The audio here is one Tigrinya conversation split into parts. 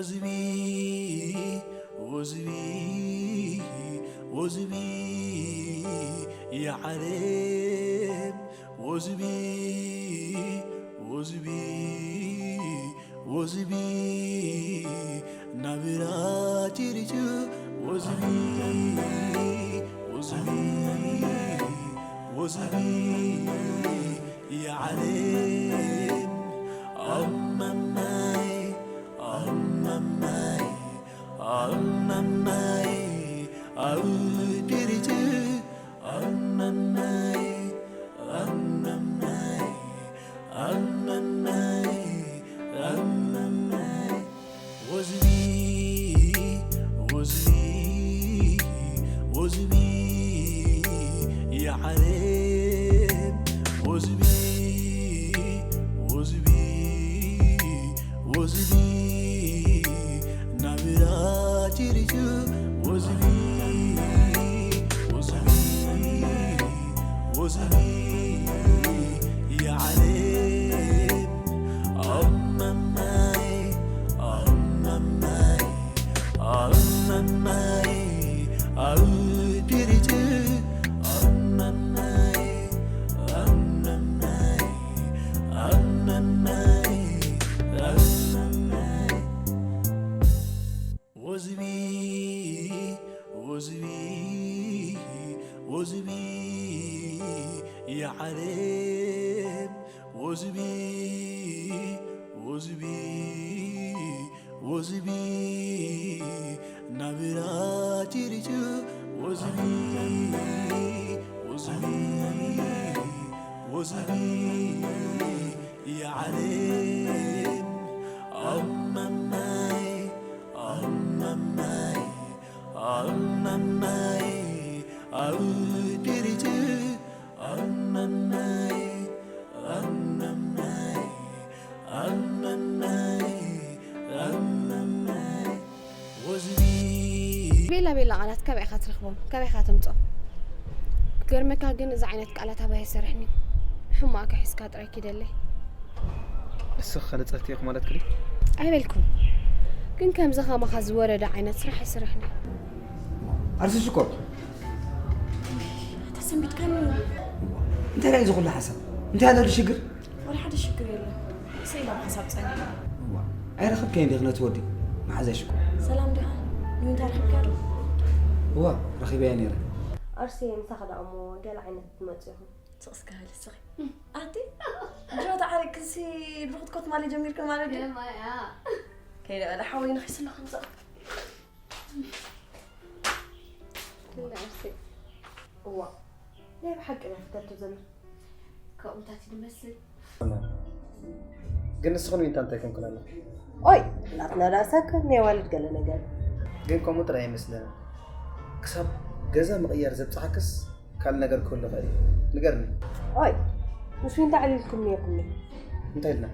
ወዝቢ ወዝቢ ወዝቢ የዓለም ወዝቢ ወዝቢ ወዝቢ ናብራ ቲሪቱ ወዝቢ ወዝቢ ወዝቢ የዓለም ኣመማይ ኣመማይ ኣመማይ ኣውድርቱ ኣመማይ ኣመማይ ኣመማይ ኣመማይ ወዝቢ ወዝቢ ወዝቢ የዓለም ወዝቢ ወዝቢ ወዝቢ ናብራ ቲሪቱ ወዝቢ ወዝቢ ወዝቢ የዓለም ኣመማይ ኣመማይ ኣመማይ ኣውድርቱ ኣመማይ ኣመማይ ኣመማይ ኣመማይ ወዝቢ ወዝቢ ወዝቢ የዓለም ወዝቢ ወዝቢ ወዝቢ ናብራ ቲሪቱ ወዝቢ ወዝቢ ወዝቢ የዓለም ኣመማይ ኣመማይ ኣመማይ ኣውድርቱ ኣመማይ ኣመማይ ኣመማይ ኣመማይ ወዝቢ ቤላ ቤላ ቃላት ካበይ ኢኻ ትረኽቦም? ካበይ ኢኻ ተምጽኦም? ክገርመካ ግን እዚ ዓይነት ቃላት ኣባይ ኣይሰርሕን እዩ። ሕማቕ ከሒስካ ጥራይ ኪደለይ። ንስኺ ከ ንጽህቲ ኢኺ ማለት ክዲ? ኣይበልኩን። ግን ከምዚ ከማኻ ዝወረደ ዓይነት ስራሕ ኣይሰርሕን እዩ። ኣርሲ ሽኮር። ተሰንቢትካኒ። እንታይ ደኣ እዚ ኩሉ ሓሳብ? እንታይ ኣሎ ሽግር? ወላ ሓደ ሽግር የለን። ሰኢላ ብሓሳብ ጸኒሐ። እዋ፣ ኣይረኸብካዮን ዲኺ ነቲ ወዲ? መሓዛ ሽኮር። ሰላም ዲኻ? ንዊንታ ረኺብካያ ዶ? እዋ፣ ረኺበያ ነይረ። ኣርሲ፣ ምሳኻ ደኣ እሞ ገለ ዓይነት ትመጽእ ኢኹም። ስቕ እስከ በሊ እስኺ። ኣቲ፣ ድሮ ተዓሪቅክንሲ ብርኽት ኮት ማለት ጀሚርክን ማለት ድዩ? የማያ። ከይደ በለ ሓወይ ነኺሱ ኣሎ ከምዚ። እዋ፣ ናይ ብሓቂ ናይ ፍተቱ ዘመን። ካብኡታት ይመስል። ግን ንስኽን ዊንታ እንታይ ኮንክን ኣለኹ? ኦይ፣ ናትና ዳኣ ሰክር ናይ ዋልድ ገለ ነገር። ግን ከምኡ ጥራይ ኣይመስለንን። ክሳብ ገዛ ምቕያር ዘብጽሓክስ ካልእ ነገር ክህሉ ይኽእል እዩ። ንገርኒ። ኦይ፣ ምስ ዊንታ ዕሊልኩም ነይርኩም። እንታይ ኢልና?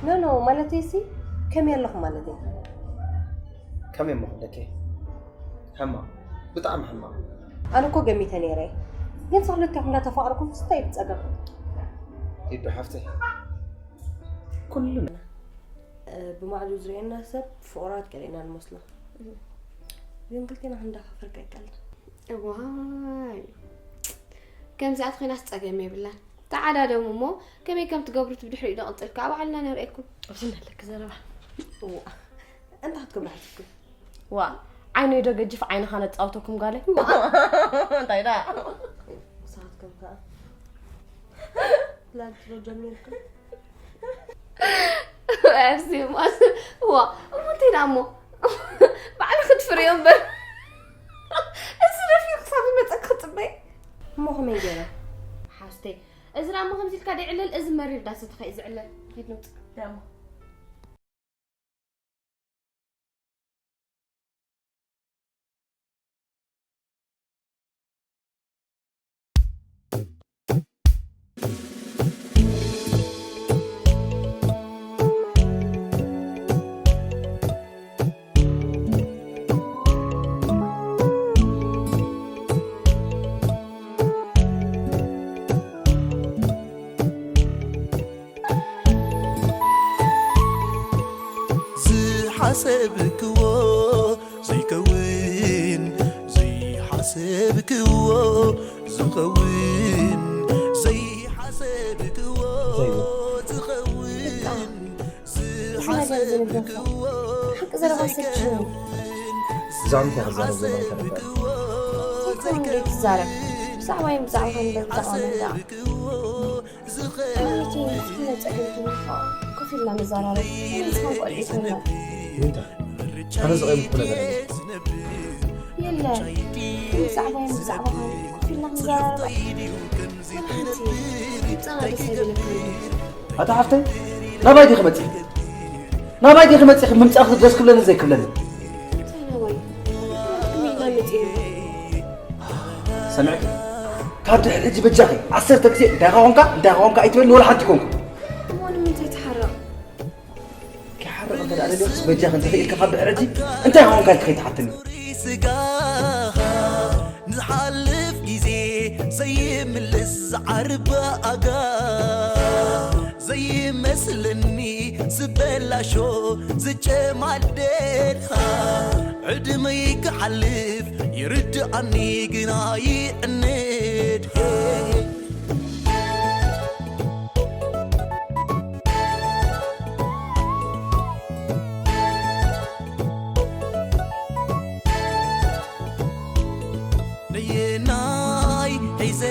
ኖ፣ ኖ፣ ማለተይሲ ከመይ ኣለኹም ማለተይ። ከመይ እሞ ክብለኪ? ሕማቕ፣ ብጣዕሚ ሕማቕ። ኣነ እኮ ገሚተ ነይረ። ግን ንስኹም ክልቴኹም እንዳተፋቐርኩም እንታይ እዩ እቲ ጸገም? ሊዱ ሓፍተይ፣ ኩሉ እ፣ ብማዕዱ ዝርእየና ሰብ ፍቑራት ገለ ኢና ንመስሎ። ግን ክልቴና ክንዳፋፈር ከይቀልና። እዋይ፣ ከምዚኣት ኮይናስ ጸገም የብላን። ተዓዳደሙ እሞ ከመይ ከም ትገብሩ ብድሕሪኡ ዶ ቀጽልካ ባዕልና ነርእየኩም። ኣብዚ ኣለኪ ዘረባ። እዋ፣ እንታይ ክትገብሪ ሓቲትኩም? ዋ፣ ዓይነይ ዶ ገጅፍ ዓይንኻ ነጻውተኩም ጋለይ? እንታይ ደኣ? ንስኻትኩም ከኣ ፕላን ትሎ ጀሚርኩም? ኣርሲ ማስ፣ ዋ፣ እሞ እንታይ ደኣ እሞ? ባዕልኺ ትፍርዮ እምበር። እዚ ደፊኡ ክሳብ ዝመጸ ክጽበይ። እሞ ከመይ ገይረ? ሓፍተይ፣ እዚ ደኣ እሞ ከምዚ ኢልካ ደይዕለል፣ እዚ መሪር ዳስ ተኸኢ ዝዕለል። ኪድ ንውጽእ። ደሞ። ዘይሓሰብክዎ ዘይከውን፣ ዘይሓሰብክዎ ዝኸውን፣ ዘይሓሰብክዎ ዝኸውን፣ እዚ ነገር ዝንገፎ ሓቂ ዘረባ ሰልችኒ። ብዛዕባ እንታይ ክዛረብ ዘለኹ ተረጋጊ። እንታይ ትዛረብ? ብዛዕባይ ብዛዕባኻ እምበር ብዛዕባ መን ደኣ? ኣየነይቲ ዝኾነ ጸገም ከይብልካ ኮፍ ኢልና ንዘራረብ። ንስኻን ቆልዑ ይኮና። ምንታይ? ኣነ ዝቐየምኩ ነገር የለን። የለን። ብዛዕባይ ብዛዕባኻ ኮፍ ኢልና ንዘራረብ። ወላ ሓንቲ ምብጻና ደስ ኣይብለካን እዩ። ኣታ ሓፍተይ፣ ናባይ ዲኺ መጺኺ? ናባይ ዲኺ መጺኺ? ምምጻእኺ ደስ ክብለኒ ዘይክብለኒ? እንታይ ናባይ? ምኽንያት ክም ኢልና መጺና። ሰሚዕኪ? ካብ ድሕሪ ሕጂ በጃኺ ዓሰርተ ግዜ እንታይ ኻ ኾንካ፣ እንታይ ኻ ኾንካ ኣይትበልኒ፣ ወላ ሓንቲ ኣይኮንኩ። እሞ ንምንታይ ትሓርቕ? ክሓርቕ እንተ ደኣ ደሊኽስ በጃኺ እንተ ኽኢልኪ ካብ ድሕሪ ሕጂ እንታይ ኻ ኾንካ ኢልኪ ከይትሓትኒ። ስጋኻ ንዝሓልፍ ግዜ ዘይምልስ ዝዓርብ ኣጋ ዘይመስለኒ ዝበላሾ ዝጨማደድኻ ዕድመይ ክሓልፍ ይርድኣኒ ግና ይዕንድ። ነየናይ ሒዘ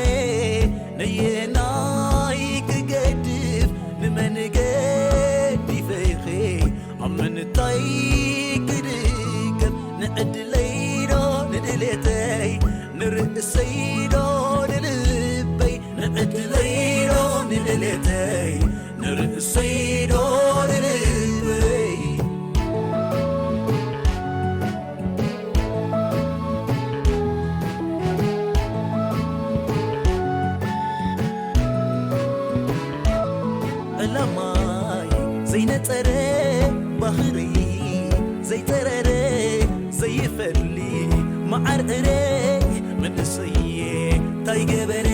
ነየናይ ክገድፍ ንመን ገዲፈ ኢኺ ኣብ ምንታይ ክድገፍ ንዕድለይ ዶ ንድሌተይ ንርእሰይ ዶ ንልበይ ንዕድለይ ዶ ንድሌተይ ንርእሰይ ዶ ንልበይ ዕላማይ ዘይነጸረ ባህሪ ዘይጸረረ ዘይፈሊ መዓር ዕረ መንእሰየ እንታይ ገበረ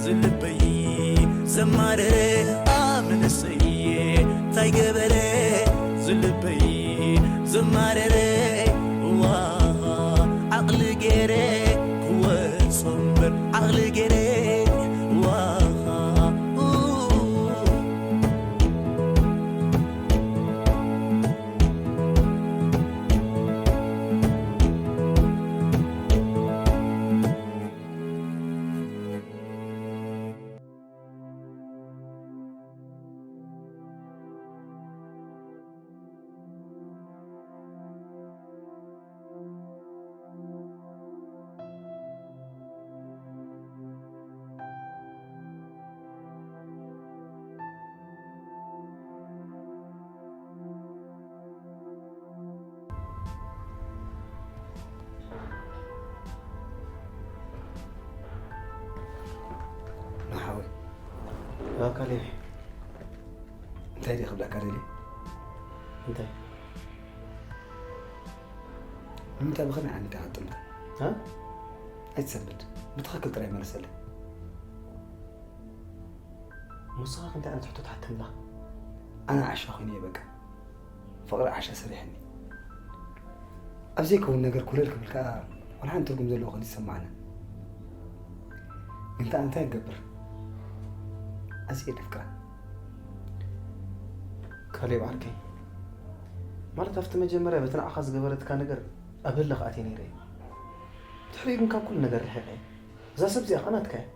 ዝልበይ ዘማረረ ኣመነሰየ እንታይ ገበረ ዝልበይ ዘማረረ ዋ ዓቕሊ ገይረ ክወጾ እምበር ዓቕሊ ገይረ ዋ ንሓወይ እባካ ሌሊ እንታይ ድየ ክብለካ ደልየ እንታይ ንምንታይ ብኸመይ ዓይነት ኢኻ ትጥምታ ኣይትሰንብድ ብትኽክል ጥራይ መለሰለይ ንስኻ ክንታይ ዓይነት ሕቶ ትሓተኒ ኣለኻ ኣነ ዓሻ ኮይነ እየ በቃ ፍቕሪ ዓሻ ሰሪሕኒ ኣብ ዘይከውን ነገር ኮለል ክብል ከዓ ዋላ ሓንቲ ትርጉም ዘለዎ ኮይኑ ይሰማዓኒ ግን ከዓ እንታይ ክገብር ኣዝየ እየ ደፍቅራ ካሌብ ዓርከይ ማለት ኣብቲ መጀመርያ በቲ ንዓኻ ዝገበረትካ ነገር ኣብ ህልኽ ኣትየ ነይረ እየ ድሕሪኡ ግን ካብ ኩሉ ነገር ርሒቐ እየ እዛ ሰብ እዚኣ ከዓ ናትካ እያ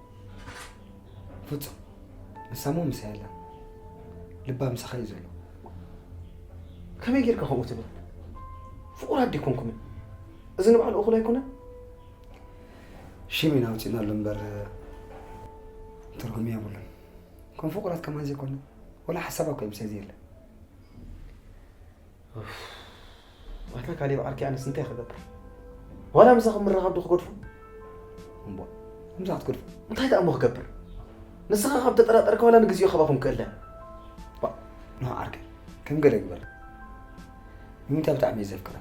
ፍጹም ንሳ እሞ ምሳይ ኣላ ልባ ምሳኻ እዩ ዘሎ ከመይ ጌርካ ከምኡ ትብል ፍቑራት ዲኮንኩምን እዚ ንባዕሉ እኹል ኣይኮነን ሽም ኢና ኣውፂእናሉ እምበር ትርጉም የብሉን ከም ፍቑራት ከማን ዘይኮነ ወላ ሓሳብ ኣኮ ምሳይ ዘየለ ኣታ ካሌብ ዓርከይ ኣነስ እንታይ ክገብር ዋላ ምሳኹም ምራኻብ ዶ ክገድፎ እምቦ ምሳ ክትገድፎ እንታይ ደኣ እሞ ክገብር ንስኻ ካብ ተጠራጠርካ ዋላ ንግዜኡ ካባኹም ክእለ ንዓ ዓርከይ ከም ገለ ግበር ንምንታይ ብጣዕሚ እየ ዘፍቅራ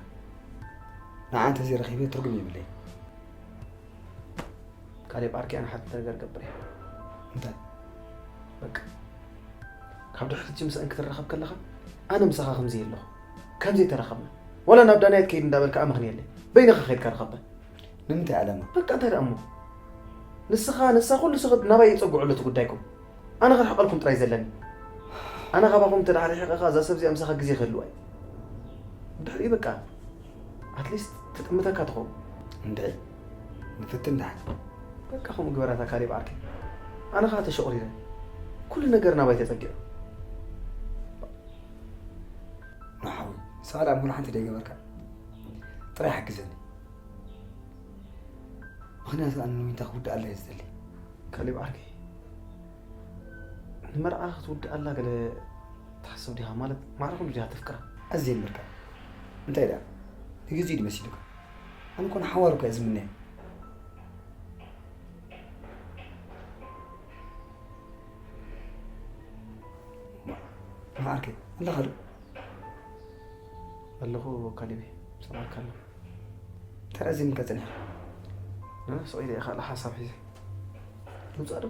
ንዓ እንተዘይረኺበ ትርጉም የብለይ ካሌብ ዓርከይ ኣነ ሓንቲ ነገር ገብር እየ እንታይ በቃ ካብ ድሕሪቲ ምስኣን ክትራኸብ ከለኻ ኣነ ምሳኻ ከምዘይ ኣለኹ ከምዘይ ተራኸብና ወላ ናብ ዳንያ ትከይድ እንዳበልካ ኣመኽንየለይ። በይንኻ ከይድካ ርኸበ። ንምንታይ ዓላማ? በቃ እንታይ ደኣ እሞ? ንስኻ ንሳ ኩሉ ሰብ ናባይ የጸግዑ ኣሎ እቲ ጉዳይኩም። ኣነ ክርሕቐልኩም ጥራይ ዘለኒ። ኣነ ካባኹም እንተ ደኣ ርሒቐ ኸኣ እዛ ሰብ እዚኣ ምሳኻ ግዜ ክህልዋ እዩ። ድሕሪኡ በቃ ኣትሊስት ትጥምተካ ትኸውን። እንድዒ ንፍትን ደሓን። በቃ ከምኡ ግበራታ ካሌብ ዓርከይ። ኣነ ኸኣ ተሸቑሪረ። ኩሉ ነገር ናባይ ተጸጊዑ። ንሓዊ ንስኻ ደኣ ምሉ ሓንቲ ደይገበርካ ጥራይ ሓግዘኒ። ምኽንያቱ ኣነ ንዊንታ ክውድኣላ እየ ዝደሊ። ካሌብ ዓርከይ፣ ንመርዓ ክትውድኣላ ገለ ትሓስብ ዲኻ? ማለት ማዕረ ኩሉ ዲኻ ተፍቅራ? ኣዝየ እምበርካ እንታይ ደኣ ንግዚኡ ድዩ መሲሉካ? ኣነ እኮ ንሓዋሩ እኮ እየ ዝምነዮ። ዓርከይ ኣለኻ ዶ? ኣለኹ ካሌበይ፣ ሰማዕካ ኣለኹ። ተረዚምካ ጸኒሕካ። ስቕ ኢለ እየ ካልእ ሓሳብ ሒዘ። ምውጻእ ዶ?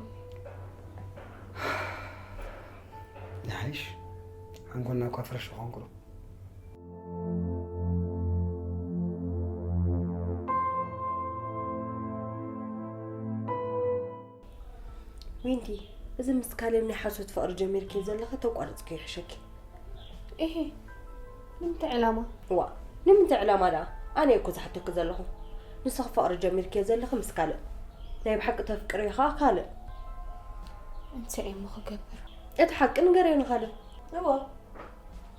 ይሓይሽ ሓንጎልና እኳ ፍረሽ ይኾንኩ ዶ? ዊንቲ፣ እዚ ምስ ካሌብ ናይ ሓሶት ፍቕሪ ጀሚርክዮ ዘለኺ ተቋርጽክዮ ይሕሸኪ። እሂ ንምንታይ ዕላማ? ዋ ንምንታይ ዕላማ ደኣ? ኣነ እኮ ዝሓተኪ ዘለኹ። ንስኺ ፍቕሪ ጀሚርክዮ ዘለኺ ምስ ካልእ፣ ናይ ብሓቂ ተፍቅርዮ ኸኣ ካልእ። እንታይ እየ እሞ ክገብር? እቲ ሓቂ ንገርዮ ንኻልእ። እወ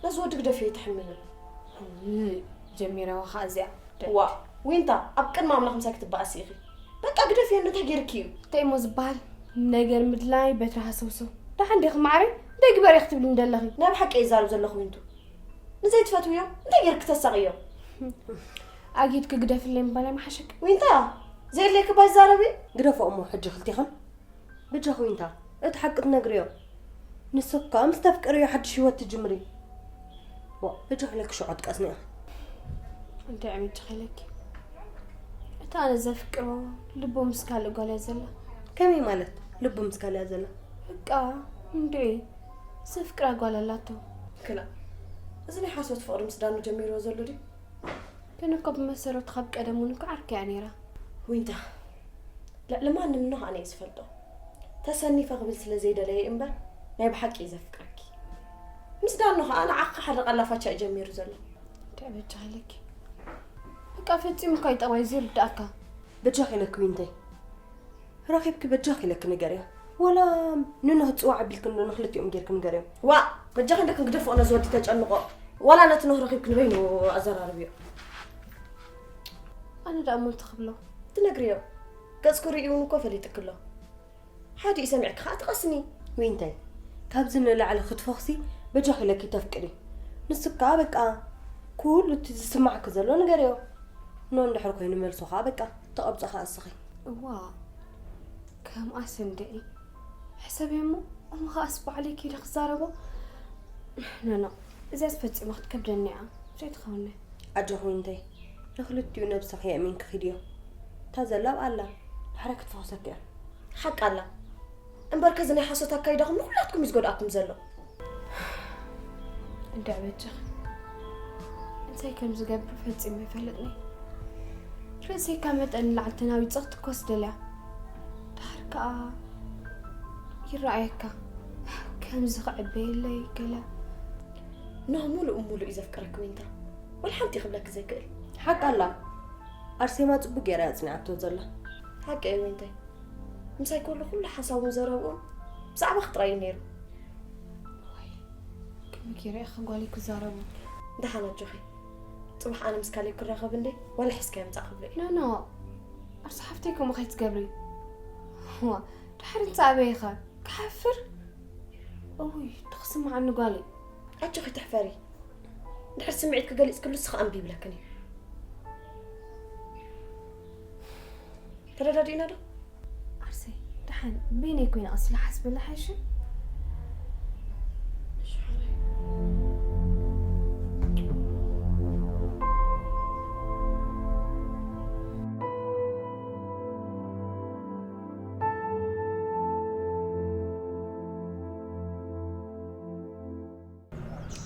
ነዚ ወዲ ግደፍዮ ኣይትሕምምን። ጀሚረዋ ኸኣ እዚኣ። ዋ ዊንታ ኣብ ቅድሚ ኣምላኽ ምሳይ ክትበኣሲ ኢኺ። በቃ ግደፍዮ እንታይ ጌርኪ እዩ? እንታይ እሞ ዝበሃል ነገር ምድላይ በትሪ ሃሰውሰው። ደሓን ዲኺ ማዓረይ? እንታይ ግበሪ ክትብልኒ ደለኺ? ናይ ብሓቂ እየ ዝዛረብ ዘለኹ ዊንቱ። ንዘይትፈትውዮ እንታይ ጌርኪ ክተሳቕዮ? ኣጊድኪ ግደፍለይ ምባል ኣይምሓሸኪ? ዊንታ ዘየድልየኪ እባ ኣይትዛረቢ። ግደፍኦ እሞ ሕጂ ክልቲኽን በጃኺ ዊንታ እቲ ሓቂ ትነግርዮ። ንስኺ ከኣ ምስ ተፍቅርዮ ሓድሽ ህይወት ትጅምሪ። ዋእ በጃኺ ኢለኪ ሽዑ ክትቀስኒ ኢኺ። እንታይ ዕብየት ጀኺ ኢለኪ። እቲ ኣነ ዘፍቅሮ ልቡ ምስ ካልእ ጓል እያ ዘላ። ከመይ ማለት ልቡ ምስ ካልእ እያ ዘላ? በቃ እንድዒ ዘፍቅራ ጓል ኣላቶ። ክላ እዚ ናይ ሓሶት ፍቕሪ ምስ ዳኑ ጀሚርዎ ዘሎ ድዩ? ግን እኮ ብመሰረቱ ካብ ቀደም እውን እኮ ዓርከይ እያ ነይራ። ዊንታ ልዕሊ ማንም ኖህ ኣነ እየ ዝፈልጦ። ተሰኒፈ ክብል ስለ ዘይደለየ እምበር ናይ ብሓቂ እዩ ዘፍቅረኪ። ምስ ዳኑ ኸኣ ንዓኺ ክሓርቕ ኣላፋቻ እዩ ጀሚሩ ዘሎ። እንታይ በጃኺ ኢለኪ። በቃ ፈጺሙ እኮ እዩ ጠባዩ ዘይርድኣካ። በጃኺ ኢለኪ ዊንተይ። ረኺብኪ በጃኺ ኢለኪ ንገርዮ። ዋላ ንኖህ ጽዋዕ ኣቢልኪ እንዶ ንኽልቲኦም ጌርኪ ንገርዮም። ዋእ በጃኺ እንዶ ክንግደፍኦ ነዚ ወዲ ተጨንቖ። ዋላ ነቲ ኖህ ረኺብኪ ንበይኑ ኣዘራርብዮ። ኣነ ደኣ እሞ እንታይ ክብሎ። ትነግርዮ። ገጽኪ ርእዩ እውን እኮ ፈሊጥኪ ኣሎ። ሓዲኡ ሰሚዕኪ ኸኣ ትቐስኒ። ዊንተይ ካብዚ ንላዕሊ ክትፈኽሲ በጃኺ ኢለኪ ተፍቅዲ። ንስኪ ከኣ በቃ ኩሉ እቲ ዝስማዓኪ ዘሎ ንገርዮ። ኖህ እንድሕር ኮይኑ መልሱ ኸኣ በቃ ተቐብጾ ኸኣ እስኺ። እዋእ ከምኣስ እንድዒ ሕሰብዮ እሞ እሞ ኸኣስ ባዕለይ ከይደ ክዛረቦ። ኖኖ እዚኣስ ፈጺማ ክትከብደኒ እያ። ዘይትኸውኒ። ኣጆኺ ዊንተይ ንኽልቲኡ ነብስኺ የእሚንኪ ኺድዮ። እታ ዘላ ኣብኣ ኣላ። ድሕራይ ክትፈኹሰኪ እያ። ሓቃ ኣላ። እምበርከ እዚ ናይ ሓሶት ኣካይዳኹም ንኹላትኩም እዩ ዝጎድኣኩም ዘሎ። እንድዒ በጃኺ እንታይ ከም ዝገብር ፈጺመ ኣይፈልጥን እየ። ርእሰይ ካብ መጠን ንላዕሊ ተናዊጸ ክትኮስ ደልያ። ደሓር ከኣ ይረኣየካ ከምዚ ክዕበየለይ ገለ። ኖህ ሙሉእ ሙሉእ እዩ ዘፍቅረኪ ዊንታ። ወላ ሓንቲ ክብለኪ ዘይክእል። ሓቃ ኣላ። ኣርሴማ ጽቡቅ ገይራ እያ ኣጽኒዓቶ ዘላ። ሓቂ እየ ዊንተይ። ምሳይ ከሎ ኩሉ ሓሳቡን ዘረብኡን ብዛዕባኺ ጥራይ እዩ ነይሩ። ከመይ ገይረ እየ ጓለይ ክዛረቦ? ደሓን ኣጆኺ። ጽባሕ ኣነ ምስ ካሌብ ክራኸብ እንዴ ዋላ ሒዝካዮ ምጻእ ክብሎ እዩ። ኖኖ ኣርሲ ሓፍተይ ከምኡ ከይትገብሪ። ዋ ደሓር እንተ ኣበይኸ ክሓፍር። እውይ ትኽስምዓኒ ጓለይ። ኣጆኺ ትሕፈሪ። ድሕሪ ስምዒትኪ ገሊጽክሉ ንሱ ከኣ እምቢ ይብለክን እዩ። ተረዳዲእና ዶ? ዓርሰይ ደሓን በይነይ ኮይነ ቀስ ኢለ ሓስበላ ሓይሽ።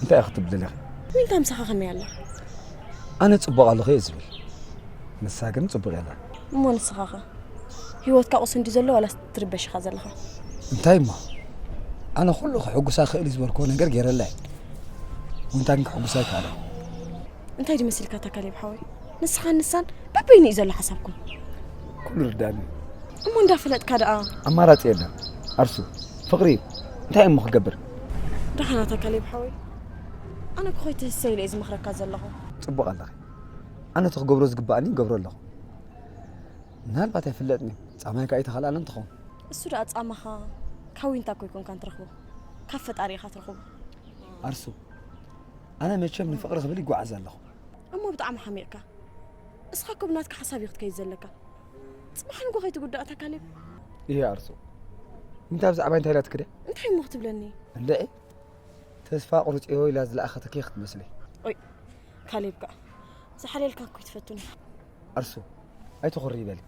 እንታይ ኢኺ ክትብሊ ዘለኺ? ዊንታ ምሳኻ ከመይ ኣላ? ኣነ ጽቡቕ ኣለኹ እየ ዝብል፣ ንሳ ግን ጽቡቕ የላን። እሞ ንስኻ ኸ? ህይወትካ ቁስ እንዲ ዘሎ ዋላስ ትርበሽ ኢኻ ዘለኻ? እንታይ እሞ? ኣነ ኩሉ ከሕጉሳ ክእል ዝበልክዎ ነገር ገይረላ እየ። ወንታ ግን ከሕጉሳ ኣይከኣለን። እንታይ ድመሲልካ እታ ካሌብ ሓወይ? ንስኻን ንሳን በበይኑ እዩ ዘሎ ሓሳብኩም። ኩሉ ርዳኒ። እሞ እንዳፈለጥካ ደኣ? ኣማራጺ የለን። ኣርሱ፣ ፍቕሪ እዩ። እንታይ እሞ ክገብር? ደሓናታ ካሌብ ሓወይ፣ ኣነ ክኾይ ትህሰ ኢለ እየ ዝመኽረካ ዘለኹ። ጽቡቕ ኣለኺ። ኣነ እቲ ክገብሮ ዝግባኣኒ ይገብሮ ኣለኹ። ምናልባት ኣይፍለጥን እዩ። ጻማይ ከኣ ኣይተኸልኣለን ትኸውን። እሱ ደኣ ጻማኻ ካብ ዊንታ እኮ ኣይኮንካን ትረኽቦ፣ ካብ ፈጣሪ ኢኻ ትረኽቦ። ኣርሱ፣ ኣነ መቸም ንፍቕሪ ክብል ይጓዓዝ ኣለኹ። እሞ ብጣዕሚ ሓሚቕካ። እስኻ እኮ ብናትካ ሓሳብ እዩ ክትከይድ ዘለካ። ጽባሕ ንጎ ከይትጉዳእ እታ ካሌብ። እየ ኣርሱ። ዊንታ ብዛዕባ እንታይ ኢላ ትክደ? እንታይ እሞ ክትብለኒ? እንድዒ፣ ተስፋ ቁርጽዮ ኢላ ዝለኣኸትኪ ክትመስሊ። ኦይ፣ ካሌብ ከኣ ዝሓልየልካ እኮ እዩ ትፈቱኒ። ኣርሱ፣ ኣይትኹሪ ይበሊ።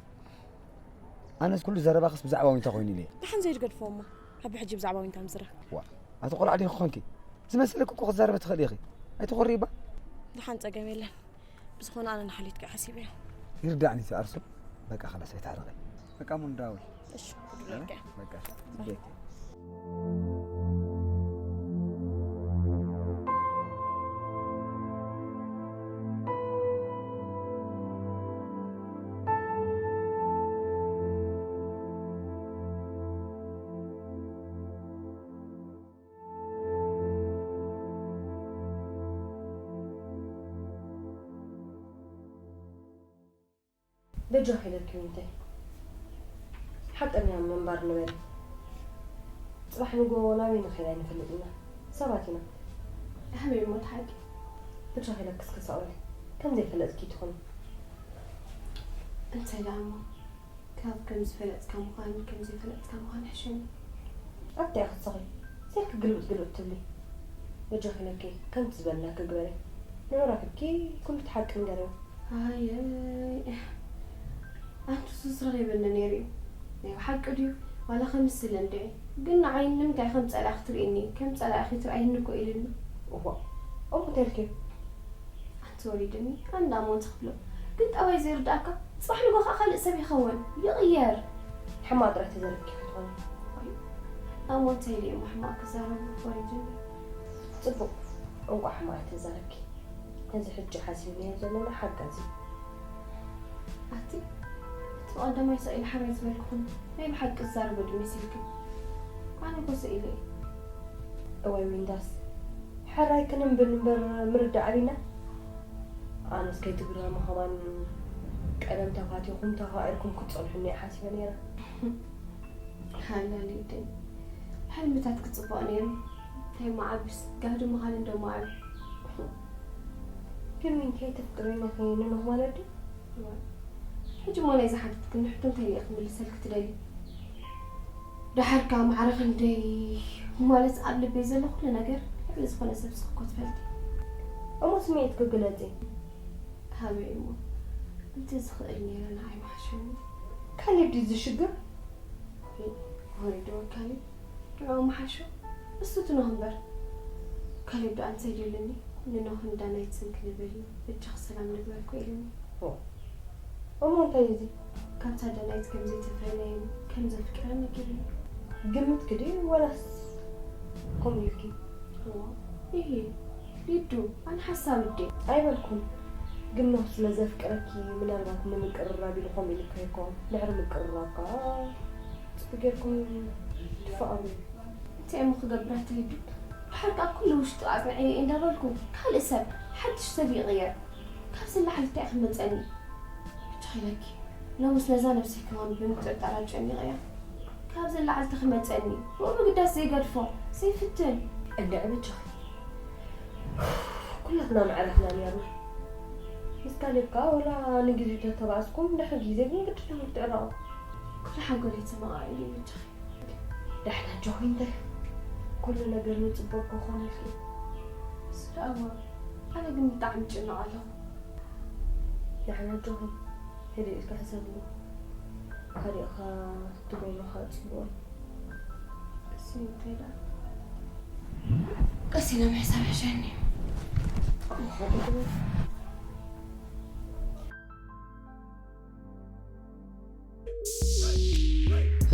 ኣነስ ኩሉ ዘረባኽስ ብዛዕባ ዊንታ ኮይኑ ኢለ። ደሓን ዘይትገድፎ እሞ፣ ካብ ሕጂ ብዛዕባ ዊንታ ምዝራብ። ዋ፣ ኣቲ ቆልዓ ዲኺ ኮንኪ? ዝመሰለኪ እኮ ክትዛረቢ ትኽእሊ ኢኺ። ኣይትኹሪ እባ። ደሓን ጸገም የለን። ብዝኾነ ኣነ ንሓልዮትኪ ሓሲበዮ። ይርዳእኒ እቲ ኣርሱ። በቃ፣ ኸላስ ኣይትሓርቂ። በቃ፣ እሞ ንደዋወል። እሺ፣ ክድረልካ። በቃ፣ ጽበየኪ። በጃኺ ኢለኪ ዊንተይ፣ ሓቀኛ ምንባር ንበሪ። ጽባሕ ንግሆ ናበይ ንኸይድ ኣይንፈልጥን ኢና፣ ሰባት ኢና። ኣበይ እሞ እቲ ሓቂ? በጃኺ ኢለኪ እስከ ሳኦል፣ ከም ዘይፈለጥኪ ትኹኒ። እንታይ ደኣ እሞ፣ ካብ ከም ዝፈለጥካ ምዃን ከም ዘይፈለጥካ ምዃን ይሕሸኒ። ኣብቲ ኢኻ ትስኺ፣ ስልኪ ግልብጥ ግልብጥ ትብሊ። በጃኺ ኢለኪ፣ ከምቲ ዝበልናኪ ግበሪ። ንዑ ረኺብኪ ኩሉ እቲ ሓቂ ንገርዮ። ኣየይ፣ ኣንቱስ ዝረኺበኒ ነይሩ እዩ። ናይ ብሓቂ ድዩ? ዋላ ከምስል እንድዒ። ግን ንዓይ ንምንታይ ከም ጸላኢ ክትርእየኒ? ከም ጸላኢ ክትርእየኒ እኮ ኢሉኒ። እዋ፣ እሞ እንታይ ኢልኪ? ኣንቲ ወሪድኒ፣ ኣነ ደኣ እሞ እንታይ ክብሎ? ግን ጠባይ ዘይርድኣካ፣ ጽባሕ ንግሆ ከኣ ካልእ ሰብ ይኸውን፣ ይቕየር። ሕማቕ ጥራይ ተዘረብኪ ክትኾኒ። ኣይ፣ ደኣ እሞ እንታይ ኢለ እየ እሞ ሕማቕ ክዛረብ ወሪድኒ? ጽቡቕ፣ እንቋዕ ሕማቕ ኣይተዛረብኪ። እዚ ሕጂ ሓሲብናዮ ዘለና ሓጋዚ። ኣቲ፣ እቲ ቀዳማይ ስቕ ኢለ ሕራይ ዝበልኩኹም፣ ናይ ብሓቂ ዝዛረቦ ድዩ መሲልክን? ኣነ እኮ ስቕ ኢለ እየ። እዋይ ዊንዳስ፣ ሕራይ ክንብል እምበር ምርዳእ ኣቢና። ኣነስ ከይትግረሙ ከማን ቀደም ተፋቲኹም ተፋቒርኩም ክትጸንሑኒ እየ ሓሲበ ነይረ። ሃላሊደይ፣ ሕልምታት ክጽቡቕ ነይሩ። እንታይ መዓብስ፣ ጋህዲ ምዃን እንዶ መዓብ። ግን ዊንተይ ተፍቅረኒ ኸይንኖ ማለት ድዩ? እዋ፣ ሕጂ እሞ ናይዚ ሓተትክኒ ሕቶ እንታይ ኢለ ክምልሰልኪ ትደሊ? ደሓር ከኣ ማዕረ ክንደይ፣ ማለት ኣብ ልበይ ዘሎ ኩሉ ነገር ልዕሊ ዝኾነ ሰብ ስኺ እኮ ትፈልጢ። እሞ ስምዒትኪ ግለጺ። ሃበይ እሞ፣ እንተ ዝኽእል ነይረ ንዓይ ምሓሸኒ። ካሌብ ድዩ እዚ ሽግር? ወይ ዶ ካሌብ? ንዕኡ ምሓሾ፣ እሱ እቲ ኖህ እምበር። ካሌብ ደኣ እንታይ ደልኒ? ንኖህ ንዳናይት ስም ክንብል እዩ፣ በጃኺ ሰላም ንግበር እኮ ኢሉኒ። ኦ፣ እሞ እንታይ እዩ እዚ? ካብታ ዳናይት ከም ዘይተፈለየን ከም ዘፍቅረን ነጊሩኒ። ግምትኪ ድዩ ወላስ ከምኡ ኢልኪ? እዋ፣ ኢሂ፣ ሊዱ፣ ኣነ ሓሳብ እዴ። ኣይበልኩን። ግን ኖህ ስለ ዘፍቅረኪ ምናልባት ንምቅርራብ ኢሉ ከምኡ ኢልካ ይኮን። ድሕሪ ምቅርራብ ከኣ ጽቡቅ ጌርኩም ትፋቀሩ። እንታይ እሞ ክገብር ኣቲ ሊዱ? ድሓር ከኣ ኩሉ ውሽጡ ኣጽንዐዮ እየ እንዳበልኩ ካልእ ሰብ፣ ሓድሽ ሰብ ይቕየር። ካብዚ ንላዕሊ እንታይ ክመጸኒ? ብቻ ኢለኪ፣ ሎምስ ነዛ ነብሰይ ከማን ብምጥርጣር ኣጨኒቐያ። ካብዚ ንላዕሊ እንታይ ክመጸኒ? ብኡ ምግዳስ ዘይገድፎ፣ ዘይፍትን። እንድዒ በጃኺ። ኩላትና መዕረፍና ነይርና። ምስ ካሌብ ከኣ ወላ ንግዜኡ ተተባእስኩም፣ ድሕሪ ግዜ ግን ግድን ኢኹም ክትዕረቑ። ኩሉ ሓንጎለይ ተመቓቒሉ እዩ በጃኺ። ደሕና ኣጆኺ እንተ ኩሉ ነገር ንጽቡቕ ክኾነልኪ እዩ። እሱ ደኣ እወ፣ ኣነ ግን ብጣዕሚ ይጭነቕ ኣለኹ። ደሕና ኣጆኺ፣ ህድእ ኢልኪ ሕሰብሉ። ካሊእ ኸኣ ትገብሮ ኸኣ ጽቡቕ እዩ። እሱ እንታይ ደኣ? ቀስ ኢለ ምሕሳብ ይሕሸኒ።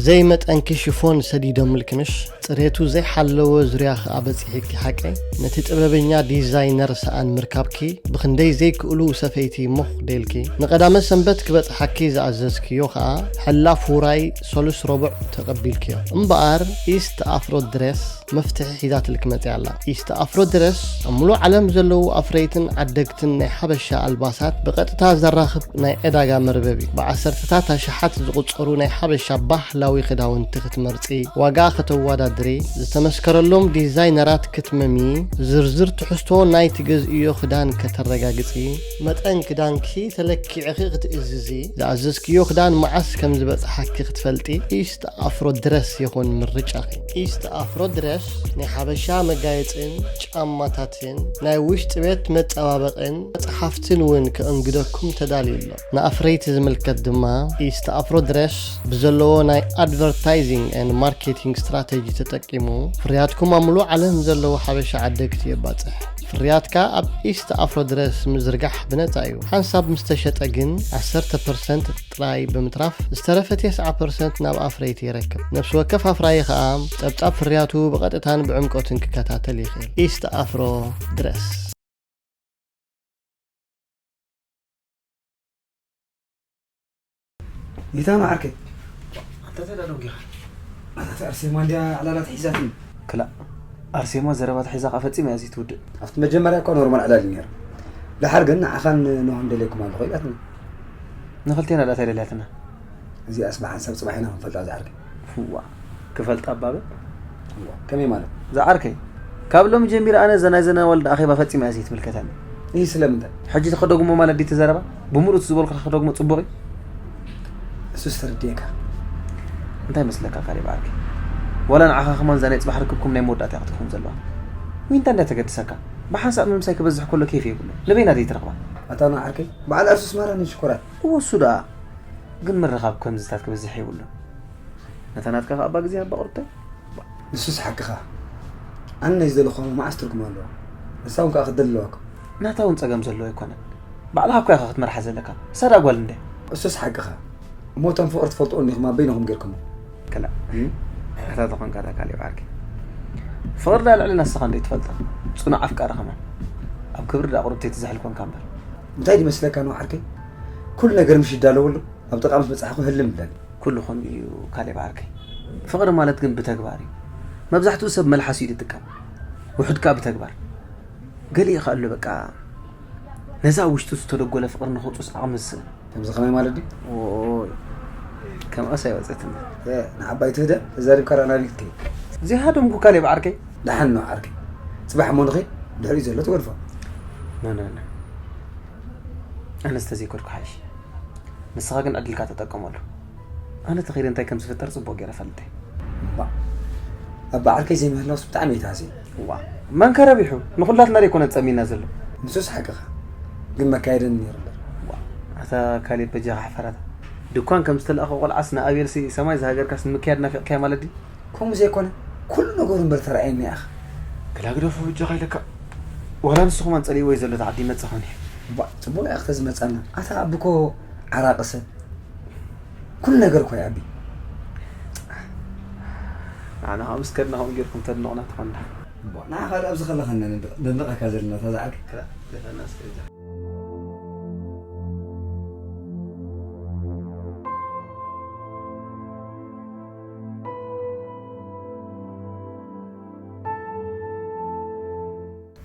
ዘይመጠንኪ ሽፎን ሰዲዶምልኪ ምሽ? ጽሬቱ ዘይሓለወ ዙርያ ከኣ በጺሕኪ ሓቀይ? ነቲ ጥበበኛ ዲዛይነር ሰኣን ምርካብኪ ብኽንደይ ዘይክእሉ ሰፈይቲ ሞኽ ደልኪ? ንቐዳመ ሰንበት ክበጽሓኪ ዝኣዘዝክዮ ከኣ ሕላፍ ውራይ ሰሉስ ረቡዕ ተቐቢልክዮ። እምበኣር ኢስት ኣፍሮ ድሬስ መፍትሒ ሒዛትልኪ መጺኣ ኣላ። ኢስት ኣፍሮ ድረስ ኣብ ምሉእ ዓለም ዘለዉ ኣፍረይትን ዓደግትን ናይ ሓበሻ ኣልባሳት ብቐጥታ ዘራኽብ ናይ ዕዳጋ መርበብ እዩ። ብዓሰርተታት ኣሽሓት ዝቑጸሩ ናይ ሓበሻ ባህላዊ ክዳውንቲ ክትመርጺ፣ ዋጋ ከተወዳድሪ፣ ዝተመስከረሎም ዲዛይነራት ክትመሚ፣ ዝርዝር ትሕዝቶ ናይ ትገዝእዮ ክዳን ከተረጋግጺ፣ መጠን ክዳንኪ ተለኪዕኺ ክትእዝዚ፣ ዝኣዘዝክዮ ክዳን መዓስ ከም ዝበጽሓኪ ክትፈልጢ፣ ኢስት ኣፍሮ ድረስ ይኹን ምርጫኺ። ኢስት ኣፍሮ ድረስ ናይ ሓበሻ መጋየጽን ጫማታትን ናይ ውሽጢ ቤት መጸባበቕን መጽሓፍትን እውን ከእንግደኩም ተዳልዩ ኣሎ። ንኣፍረይቲ ዝምልከት ድማ ኢስት ኣፍሮ ድረስ ብዘለዎ ናይ ኣድቨርታይዚንግ ኤንድ ማርኬቲንግ ስትራተጂ ተጠቂሙ ፍርያትኩም ኣብ ምሉእ ዓለም ዘለዉ ሓበሻ ዓደግቲ የባጽሕ። ፍርያትካ ኣብ ኢስት ኣፍሮ ድረስ ምዝርጋሕ ብነጻ እዩ። ሓንሳብ ምስ ተሸጠ ግን ዓሰርተ ፐርሰንት ጥራይ ብምትራፍ ዝተረፈ ተስዓ ፐርሰንት ናብ ኣፍረይቲ የረክብ። ነፍሲ ወከፍ ኣፍራዪ ከኣ ጸብጻብ ፍርያቱ ብቐጥታን ብዕምቆትን ክከታተል ይኽእል። ኢስት ኣፍሮ ድረስ። ጌታነህ ዓርከይ፣ ኣንታ እንታይ ዳደንጉኻ? ኣታ ኣርሴማ እንድያ ዕላላት ሒዛትኒ። ክላእ ኣርሴማ ዘረባ ተሒዛ ከኣ ፈጺማ እያ ዘይትውድእ። ኣብቲ መጀመርያ እኳ ኖርማል ዕላል እዩ ነይሩ። ደሓር ግን ንዓኻን ኖህን ደልየኩም ኣለኹ ኢላትኒ። ንኽልቴና ደኣ እንታይ ደልያትና? እዚኣስ ብሓንሳብ ጽባሕ ኢና ክንፈልጣ ዝዓርከይ። ዋ ክፈልጣ ኣባበ እዋ፣ ከመይ ማለት? ዝዓርከይ ካብ ሎሚ ጀሚረ ኣነ እዛ ናይ ዘና ወልድ ኣኼባ ፈጺማ እያ ዘይትምልከተኒ። ይህ ስለምንታይ? ሕጂ ተኸደጉሞ ማለት ድዩ እቲ ዘረባ? ብምሉእ እቲ ዝበልኩ ከኸደጉሞ ጽቡቕ እዩ። እሱስ ተረዲኤካ። እንታይ መስለካ ካሌብ ዓርከይ? ዋላ ንዓኻ ከማን እዛ ናይ ጽባሕ ርክብኩም ናይ መወዳእታ እያ ክትከውን ዘለዋ። ዊንታ እንድያ ተገድሰካ። ብሓንሳእ ምምሳይ ክበዝሕ ከሎ ኬፍ የብሉን። ንበይና ደይ ትረኽባ? ኣታ ንዓርከይ፣ በዓል ኣርሱስ ማራ ነን ሽኮራት። እወ እሱ ደኣ። ግን ምርኻብ ከምዚታት ክበዝሕ የብሉን። ነታ ናትካ ከኣ ኣባ ግዜ ሃባ ቁርብተይ። ንሱስ ሓቅኻ። ኣነ ናይ ዝደለኹዎ መዓስ ትርጉም ኣለዎ። ንሳ እውን ከኣ ክትደሊ ኣለዋ እኮ። ናታ እውን ጸገም ዘለዎ ኣይኮነን። ባዕልኻ እኮ ኢኻ ክትመርሓ ዘለካ። እሳ ደኣ ጓል እንድያ። እሱስ ሓቅኻ። እሞ እቶም ፍቕሪ ትፈልጥዎ እንዲኹም ኣብ በይንኹም ጌርኩሞ። ክላእ። እም? ኣታ ተኾንካ እታ ካሌብ ዓርከይ። ፍቕሪ ደኣ ልዕሊ ንስኻ እንዶ ኣይትፈልጦ። ጽኑዕ ኣፍቃሪ ከማን። ኣብ ክብሪ ደኣ ቁርብተይ ትዝሕል ኮንካ እምበር። እንታይ ድዩ መስለካ ንዓርከይ? ኩሉ ነገር ምሽ ይዳለወሉ። ኣብ ጥቓ ምስ በጻሕኩ ህልም ይብለኒ። ኩሉ ከምኡ እዩ ካሌብ ዓርከይ። ፍቕሪ ማለት ግን ብተግባር እዩ። መብዛሕትኡ ሰብ መልሓሱ እዩ ዝጥቀም። ውሑድ ከኣ ብተግባር። ገሊኡ ከኣ ኣሎ በቃ ነዚ ኣብ ውሽጡ ዝተደጎለ ፍቕሪ ንኸውጽኦስ ዓቕሚ ዝስእን። ከምዚ ከማይ ማለት ድዩ? ኦይ ከምኣስ ኣይወጸትኒ። እ፣ ንዓባይ ትህደ ተዛሪብካ ርኣና ቢል ክትከይድ። ዘይሃደምኩ ካሌብ ዓርከይ። ደሓን ነው ዓርከይ። ጽባሕ እሞ ንኸይድ ድሕሪኡ ዘሎ ትገድፎ። ኖ ኖ ኖ። ኣነስ ተዘይከድኩ ሓይሽ። ንስኻ ግን ዕድልካ ተጠቀመሉ። ኣነ ተኸይደ እንታይ ከም ዝፍጠር ጽቡቕ ገይረ እፈልጥ እየ። እባ ኣብ በዓልከይ ዘይምህላውስ ብጣዕሚ እየ ተሃስየ። እዋ መን ከ ረቢሑ? ንኹላትና ደይኮነ ዝጸሚና ዘሎ? ንሱስ ሓቅኻ ግን መካየደኒ ነይሩ እምበር። እዋ ኣታ ካሌብ በጃኻ ሕፈር ኣታ። ድኳን ከም ዝተላእኸ ቆልዓስ ንኣቤልሲ ሰማይ ዝሃገርካስ ንምክያድ ናፊቕካዮ ማለት ድዩ? ከምኡ ዘይኮነ ኩሉ ነገሩ እምበር ተራእየኒ ኢኻ። ክላ ግደፎ በጃኻ ኢለካ። ዋላ ንሱ ከማን ጸሊእዎ እዩ ዘሎ ተዓዲ ይመጽእ ኾን እዩ። እባ ጽቡቕ ኢኻ ክተዝመጻና ኣታ ኣቢ እኮ ዓራቂ ሰብ ኩሉ ነገር እኮ ይኣቢ። ንዓና ከዓ ምስ ከድና ከምኡ ጌርኩም ተድንቑና ትኾንና። እባ ንዓኻ ደኣ ኣብዚ ከለኻ ነንድቕ- ነንድቐካ ዘለና እታ ዝዓርከይ።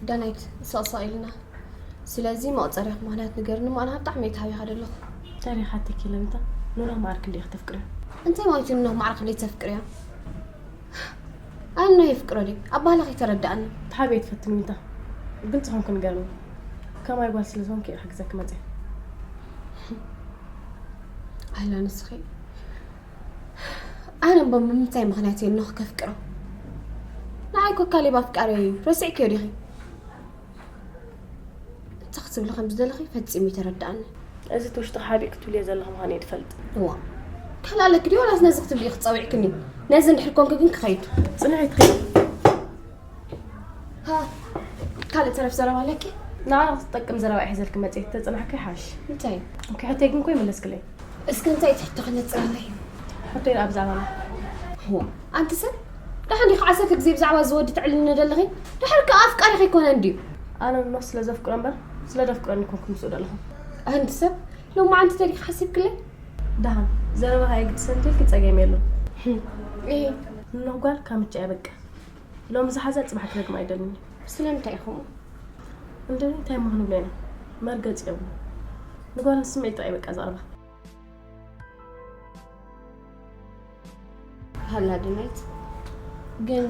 ዳናይት ሰቕሰቕ ኢልና ስለዚ መቑፀርያኹም ምኽንያት ንገርኒ እሞ ኣነ ብጣዕሚ እየ ተሃቢኻ ዘለኹ። እንታይ ሪኻ ተኪለ ምታ ኑና ማዕርክ እንዲኢኺ ተፍቅርዮ? እንታይ ማለት እዩ ኑና ማዕርክ እንዲኢኺ ተፍቅርዮ? ኣነ ኖህ የፍቅሮ ድዩ? ኣባህላ ከይተረድኣኒ። ተሓቢአ ትፈትኒ ሚታ። ግልፂ ኮንኪ ንገርኒ። ከማይ ጓል ስለ ዝኾንኪ እየ ክሕግዘኪ መፅየ። ኣላ ንስኺ ኣነ እሞ ብምንታይ ምኽንያት እየ ኖህ ከፍቅሮ? ንዓይ እኮ ካሌብ ኣፍቃሪየይ እዩ። ረሲዕክዮ ዲኺ? እንታይ ክትብሊ ከም ዝደለኺ ፈጺሙ ኣይተረድኣንን። እዚ እቲ ውሽጥኺ ሓቢእኪ ትብልዮ ዘለኺ ምዃኑ እየ ዝፈልጥ። እዋእ፣ ካልእ ኣለኪ ድዩ ዋላስ ነዚ ክትብሊ ኢኺ ጸዊዕክኒ? ነዚ እንድሕር ኮንኪ ግን ክኸይድ። ጽንሒ ትኸይድ። ሃ፣ ካልእ ተረፍ ዘረባ ኣለኪ? ንዓኺ ዝጠቅም ዘረባ እየ ሒዘልኪ መጽየ፣ ተጸናሕኪ ይሓይሽ። እንታይ? እንኪ ሕቶይ ግን እኮ ኣይመለስክለይን። እስኪ እንታይ እቲ ሕቶኺ ነጽረለይ? ሕቶይ ደኣ ብዛዕባና። ኣንቲ ሰብ፣ ደሓን ዲኺ ዓሰርተ ግዜ ብዛዕባ እዚ ወዲ ተዕልልኒ ዘለኺ? ድሕር ከኣ ኣፍቃሪኺ ኣይኮነን ድዩ? ኣነ ንኖህ ስለ ዘፍቅሮ እምበር ስለ ደፍቅረኒ ኮንኩ ምስኡ ዘለኹ። ኣንቲ ሰብ፣ ሎማዓንቲ ተሪኺ ሓሲብክለይ? ደሓን ዘረባኻ የግድሰኒ እንተልኪ ጸገም የለን። እየ። ንኖህ ጓል ካብ ምቻ የበቃ። ሎሚ ዝሓዘ ጽባሕ ክረግማ ኣይደልን። ስለምንታይ ኢኹም? እንደ እንታይ እሞ ክንብሎ ኢና? መርገጽ የብሉ። ንጓል ንስምዒት ጥራይ በቃ ዘቕርባ። ሃላ ድናይት ግን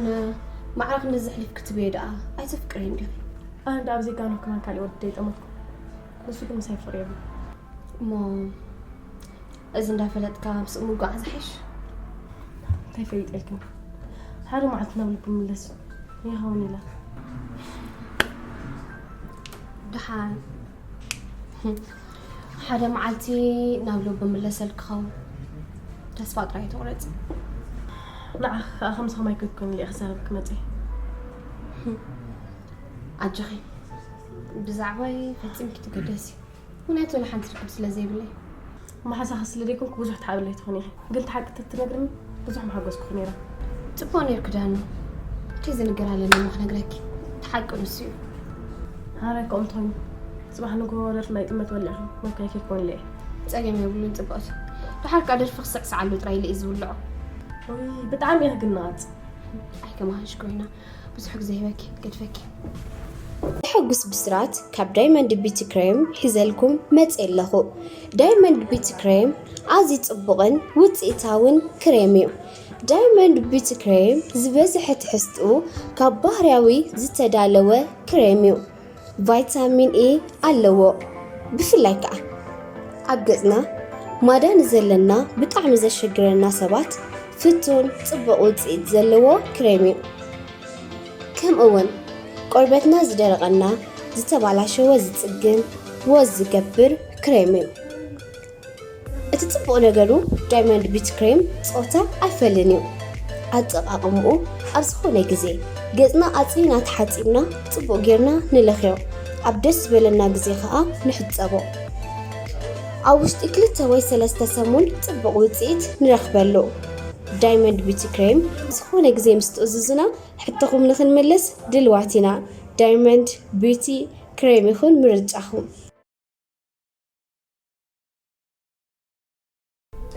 ማዕረ ክንዲ ዘሕሊፍ ክትብየ ደኣ ኣይተፍቅርየን ዲኺ? ኣነ ደኣ ብዘይካ ኖህ ክማን ካሊእ ወዲ ደይጠመትኩ። ንሱ ግን ምሳይ ፍቕሪ የብሉ። እሞ እዚ እንዳፈለጥካ ምስኡ ምጓዓዝ ይሓይሽ። እንታይ ፈሊጠልክን? ሓደ መዓልቲ ናብ ልቡ ምለስ ይኸውን ኢላ። ደሓን ሓደ መዓልቲ ናብ ልቡ ምለሰልኪ ኸውን። ተስፋ ጥራይ ትቑረጺ። ንዓኺ ከኣ ከምዚ ከማይ ከይኮን ኢለ ክዛረብ ክመጽእ። ኣጆኺ ብዛዕባይ ፈጺምኪ ትገደሲ። ምኽንያቱ ወላ ሓንቲ ርክብ ስለ ዘይብለይ። መሓዛኺ ስለ ዘይኮንኩ ብዙሕ ትሓብለይ ትኾኒ ኢኺ። ግን እቲ ሓቂ ተትነግርኒ ብዙሕ ምሓጎስኩኺ ነይረ። ጽቡቕ ነይርኪ ዳኑ። እንታይ ዝንገር ኣለኒ እሞ ክነግረኪ? እቲ ሓቂ ንሱ እዩ። ሃራይ ከምኡ እንተኾይኑ፣ ጽባሕ ንግሆ ደርፊ ናይ ጥመት ወሊዕኺ መብካይ ከይኮንለ እየ። ጸገም የብሉን ጽብቕቲ። ደሓር ከኣ ደርፊ ክስዕስዓሉ ጥራይ ኢለ እየ ዝውልዖ። ውይ፣ ብጣዕሚ ኢኺ ግን ነቓጽ። ኣይከማህሽ ኮይና። ብዙሕ ግዜ ሂበኪ ገድፈኪ። ዘሐጉስ ብስራት ካብ ዳይመንድ ቢቲ ክሬም ሒዘልኩም መጽየ ኣለኹ። ዳይመንድ ቢቲ ክሬም ኣዝዩ ጽቡቕን ውጽኢታውን ክሬም እዩ። ዳይመንድ ቢቲ ክሬም ዝበዝሐ ትሕዝትኡ ካብ ባህርያዊ ዝተዳለወ ክሬም እዩ። ቫይታሚን ኢ ኣለዎ። ብፍላይ ከኣ ኣብ ገጽና ማዳ ንዘለና ብጣዕሚ ዘሸግረና ሰባት ፍቱን ጽቡቕ ውጽኢት ዘለዎ ክሬም እዩ። ከምኡ እውን ቆርበትና ዝደረቐና ዝተባላሸወ ዝጽግን ወዝ ዝገብር ክሬም እዩ። እቲ ጽቡቕ ነገሩ ዳይመንድ ቢቲ ክሬም ጾታ ኣይፈልን እዩ። ኣጠቓቕምኡ ኣብ ዝኾነ ግዜ ገጽና ኣጽሪና ተሓጺብና ጽቡቕ ጌርና ንለኽዮ። ኣብ ደስ ዝበለና ግዜ ኸኣ ንሕጸቦ። ኣብ ውሽጢ ክልተ ወይ ሰለስተ ሰሙን ጽቡቕ ውጽኢት ንረኽበሉ። ዳይመንድ ቢቲ ክሬም ዝኾነ ግዜ ምስ ትእዝዙና ሕቶኹም ንኽንምልስ ድልዋት ኢና። ዳይመንድ ቢቲ ክሬም ይኹን ምርጫኹም።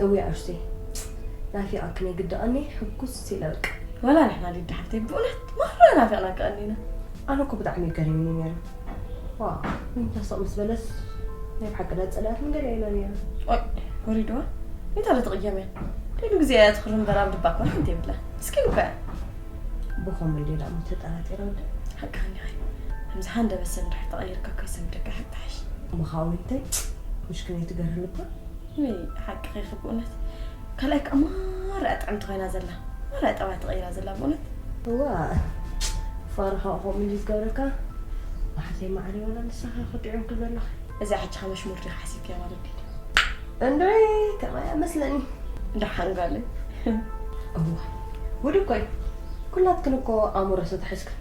እውይ ኣሹተይ፣ ናፊቐክን የግድቐኒ፣ ሕጉስ ኢለ በቃ። ወላ ንሕና ሊዲ ሓፍተይ፣ ብእውነት ማራ ናፊቕናኪ ቀኒና። ኣነ እኮ ብጣዕሚ እዩ ገሪሙኒ ነይሩ። ዋ፣ እንታይ ስቕ ምስ በለስ ናይ ብሓቂ ዳ ጸላእክን ገለ ኢለ ነይረ። ኦይ፣ ወሪድዋ? እንታይ ዶ ትቕየም እያ? ደሉ ግዜ እያ ትኽሪ እምበር ኣብ ልባ እኮ ሓንቲ የብላን። ምስኪን እኮ እያ። ብኸመይ ድየ ደኣ እሞ ተጠራጢረ ወዲ? ሓቅኻ እኒኻ። ከምዚ ሃንደበት ሰብ እንድሕር ተቐይርካ እኮ ይሰምደካ፣ ሓቂ ትሓይሽ። እሞ ኸኣ ወይንተይ፣ ምሽክነይ ትገርህኒ እኮ። ውይ፣ ሓቅኺ ኢኺ ብእውነት። ካልኣይ ከኣ ማራ እያ ጥዕምቲ ኮይና ዘላ። ማራ እያ ጠባይ ተቐይራ ዘላ ብእውነት። እዋ፣ ፋርኻ ከምኡ ኢሉ ዝገብረካ። ማሕተይ ማዕሪ ወላ ንስኻ ክጥዕምኪ ዘለኺ። እዚኣ ሕጂ ከመሽ ሙርዲ ሓሲብክያ ማለት ድዩ? እንዶይ፣ ከማይ እያ መስለኒ። ደሓን ጓለይ። እዋ፣ ጉድ እኮ እዩ። ኩላትክን እኮ ኣእምሮ ዝተታሕዝክን።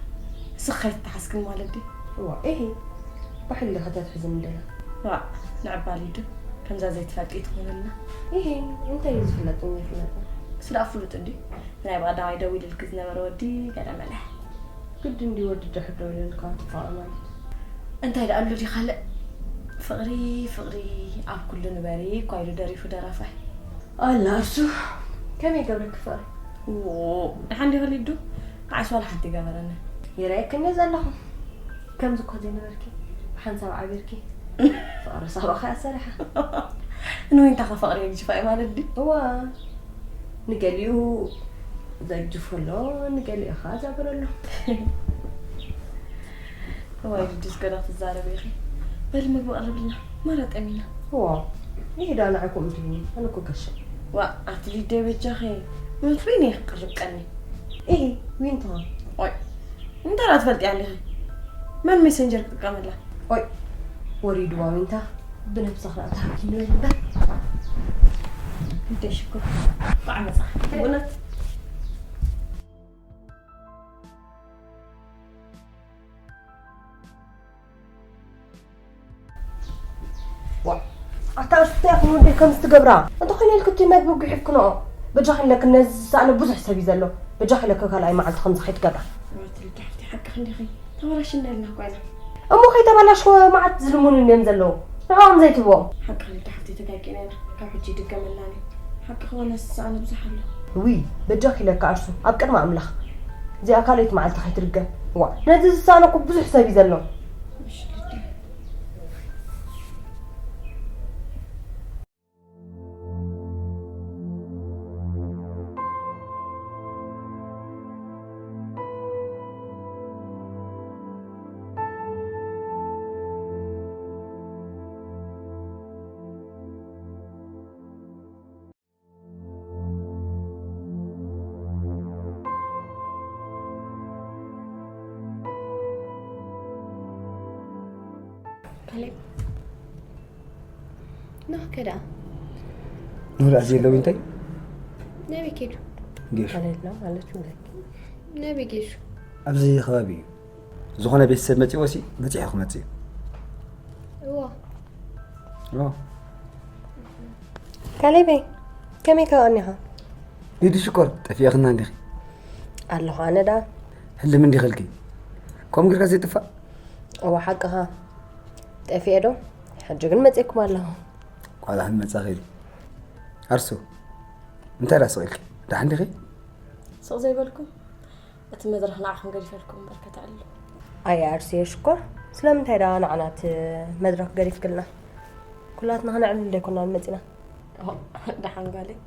ስኻ ኣይተታሓዝክን ማለት ድዩ? እዋ፣ ኢሂ። ባሕሊ ከተትሕዝኒ ደላ። ዋእ፣ ንዕባ ሊዱ፣ ከምዛ ዘይትፈልጢ ትኾነልና። ኢሂ፣ እንታይ እዩ ዝፍለጥን ዘይፍለጥን? እሱ ደኣ ፍሉጥ እንድዩ። ናይ ብቐዳማይ ደዊልልኪ ዝነበረ ወዲ ገለ መለ። ግድን ድዩ ወዲ ድሕር ደዊልልካ ትፋቐር ማለት? እንታይ ደኣ ኣሎ ድዩ ካልእ? ፍቕሪ፣ ፍቕሪ ኣብ ኩሉ ንበሪ እኳ ኢሉ ደሪፉ ደራፋይ። ኣላ እሱ ከመይ ገብረኪ ፍቕሪ? ዎ፣ ደሓን ዲኺ ሊዱ? ንዓይስ ዋላ ሓንቲ ኣይገበረኒ። ይረኣየክን እየ ዘለኹ። ከምዚ እኮ ዘይነበርኪ፣ ብሓንሳብ ዓቢርኪ። ፍቕሪ ሳባኻ እያ ሰሪሓ። ንዊንታኻ ፍቕሪ የግጅፋ እዩ ማለት ድዩ? እዋ፣ ንገሊኡ ዘግጅፎ ኣሎ፣ ንገሊኡ ኸኣ ዘብር ኣሎ። እዋይ፣ ሊዱስ ገና ትዛረቢ ኢኺ። በሊ ምግቢ ቀርብልና፣ ማራ ጠሚና። እዋ፣ ይሄዳ ንዓኩም ትብሉ፣ ኣነ እኮ ገሸ። ዋ፣ ኣቲ ሊደይ በጃኺ፣ እውነት ወይኒ ክቅርብ ቀኒ። ኢሂ፣ ዊንታ። ኦይ፣ እንታይ ደኣ ትፈልጢ ኣለኺ? መን ሜሴንጀር ክጥቀመላ? ኦይ፣ ወሪድዋ ዊንታ፣ ብነብስኻ ደኣ ተሃኪ ንበል እምበር። እንተ ሽኩር፣ እንኳዕ መጻ። ብእውነት። ዋ፣ ኣታ እስቲ ኣኽን ወደይ ከምዚ ትገብራ? እንተኾይነ ኢልክቲ መግቢ ጉሒፍክንኦ። በጃኺ ኢለኪ፣ ነዚ ዝሰኣነ ብዙሕ ሰብ እዩ ዘሎ። በጃኺ ኢለኪ ካልኣይ መዓልቲ ከምዚ ከይትገብራ። ሮትልዳ ሓፍቲ፣ ሓቅኺ እንዲኺ። ተበላሽና ኢልና እኮ ኢና። እሞ ከይተበላሽወ መዓት ዝልምኑ እንድዮም ዘለዉ። ንዕኦም ዘይትብዎም። ሓቅኺ ልዳ ሓፍቲ፣ ተጋጊና ኢና። ካብ ሕጂ ይድገመላን እዩ። ሓቂ ክኾነ ዝሰኣነ ብዙሕ ኣሎ። ውይ፣ በጃኺ ኢለኪ ኣርሱ፣ ኣብ ቅድሚ ኣምላኽ። እዚኣ ካልኣይቲ መዓልቲ ከይትድገም። ዋእ፣ ነዚ ዝሰኣነ እኮ ብዙሕ ሰብ እዩ ዘሎ። እሺ ልዳ። ካሌብ፣ ኖህ ከ ደኣ? ኖህ ደኣ ዘየለ ዊንታይ? ናበይ ከይዱ? ጌሹ። ኣነ ላ ማለት እዩ። ናበይ ጌሹ? ኣብዚ ከባቢ እዩ። ዝኾነ ቤተሰብ መጺእዎ ሲ በጺሑ ክመጽእ እዩ። እዋ። እዋ። ካሌበይ፣ ከመይ ከ ቀኒኻ? ሊዱ ሽኮር፣ ጠፊእኽና እንዲኺ? ኣለኹ ኣነ ደኣ። ሕልም እንዲኺ ኢልኪ? ከምኡ ጌርካ ዘይጥፋእ? እዋ ሓቅኻ። ጠፊኤ ዶ? ሕጂ ግን መጺእኩም ኣለኹ። ቋልዓ መጻኺ ኢሉ። ኣርሱ፣ እንታይ ደኣ ስቕ ኢልኪ? ደሓን ዲኺ? ስቕ ዘይበልኩም? እቲ መድረኽ ንዓኹም ገዲፈልኩም እምበር ከተዕልሉ። ኣየ ኣርሱየ ሽኮር፣ ስለምንታይ ደኣ ንዓና እቲ መድረኽ ገዲፍክልና? ኩላትና ክነዕልል ዶ ኣይኮናን መጺና? ኦ፣ ደሓን ጓለይ።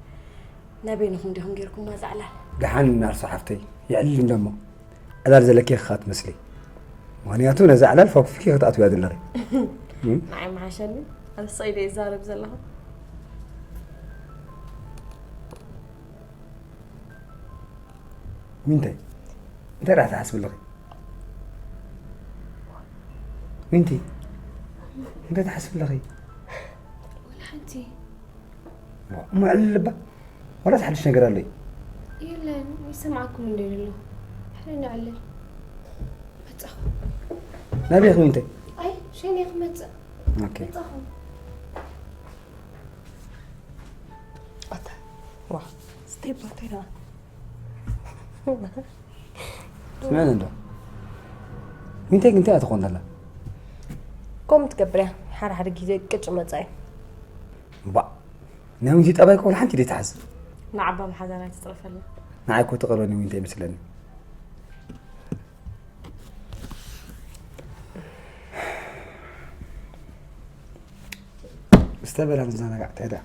ናይ በይንኹም ዲኹም ጌርኩማ እዛ ዕላል? ደሓን ኣርሱ ሓፍተይ፣ የዕልል እንዶ እሞ። ዕላል ዘለኪ ኢኻ ትመስሊ። ምኽንያቱ ነዛ ዕላል ፎኪፍኪ ክትኣትውያ ዘለኺ። እም? ንዓይ ምሓሸኒ። ኣነ ስቕ ኢለ እየ ዝዛረብ ዘለኹ። ዊንታይ፣ እንታይ ደኣ ትሓስቢ ኣለኺ? ዊንቲ፣ እንታይ ትሓስቢ ኣለኺ? ወላ ሓንቲ። እሞ ዕልል እባ። ዋላስ ሓድሽ ነገር ኣሎ እዩ? የለን፣ ይሰምዓኩም እንዶ ይብሎ። ሕነ ንዕልል። መጻኹ። ናበይ ኢኺ ዊንታይ? ኣይ፣ ሸይነ ክመጽእ። ኦኬ። መጻኹ። ኣታ፣ ዋ፣ ስተይ ባተይ ደኣ። ስምዕኒ እንዶ። ዊንታይ ግን እንታይ እያ ትኾን ዘላ? ከምኡ ትገብር እያ። ሓደ ሓደ ግዜ ቅጭ መጻ እዩ። እምባእ። ናይ ዊንቲ ጠባይ እኮ ወላ ሓንቲ ደይትሓዝ። ንዓባ መሓዛና ኣይትጽረፈልና። ንዓይ እኮ ትቐርበኒ ዊንቲ ኣይመስለኒ። ዝተበላ ንዘናጋዕ እንታይ ደኣ?